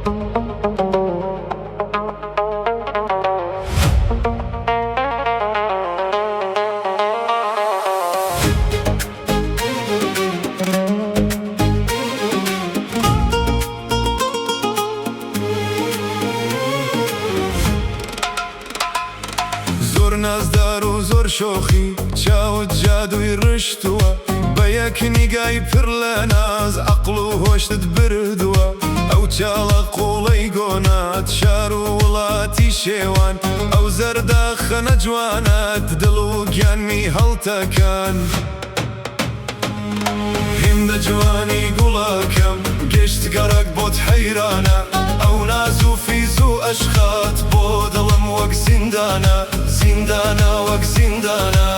زۆر نازدار و زۆر شۆخی، چاوت جادووی ڕشتووە. بە یەک نیگای پڕ لە ناز، عەقڵ و هۆشتت بردووە. ئەو چاڵە قووڵەی گۆنات، شار و وڵاتی شێوان. ئەو زەردەخەنە جوانەت، دڵ و گیانمی هەڵتەکان. هێندە جوانی گوڵەکەم، گشت گەڕەک بۆت حەیرانە. ئەو ناز و فیز و ئەشقەت، بۆ دڵم وەک زیندانە، زیندانە وەک زیندانە.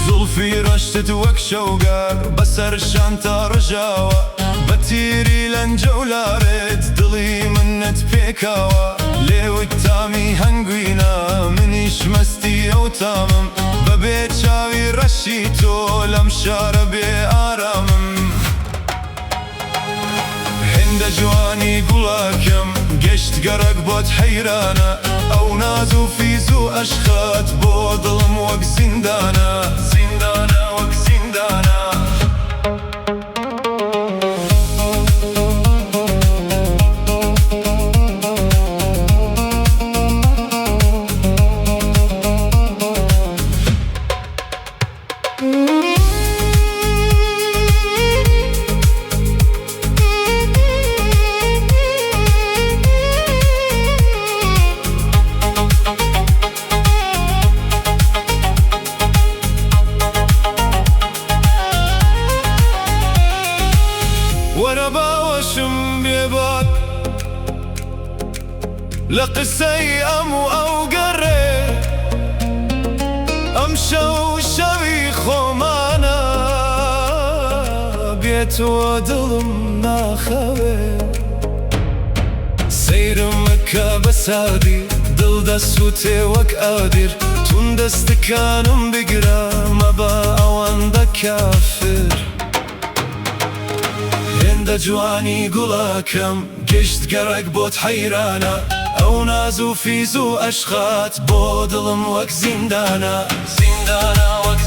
زوڵفی ڕەشتت وەک شەوگار، بەسەر شانتا ڕژاوە. بە تیری لەنجە و لارێت، دڵی منت پێکاوە. لێوت تامی هەنگوینە، منیش مەستی ئەو تامم. بەبێ چاوی ڕەشی تۆ، لەم شارە بێ ئارامم. هێندە جوانی گوڵەکەم، گشت گەڕەک بۆت حەیرانە. ئەو ناز و فیز و ئەشقەت، بۆ دڵم وەک زیندانە، زیندانە وەک زیندانە. وەرە باوەشم بێباک، لە قسەی ئەم و ئەو گەڕێ. ئەمشەو شەوی خۆمانە، بێ تۆ دڵم ناخەوێ. سەیرم مەکە بە سادی، دڵ دەسووتێ وەک ئاگر. توند دەستەکانم بگرە، مەبە ئەوەندە کافر. هێندە جوانی گوڵەکەم، گشت گەڕەک بۆت حەیرانە. ئەو ناز و فیز و ئەشقەت، بۆ دڵم وەک زیندانە، زیندانە وەک.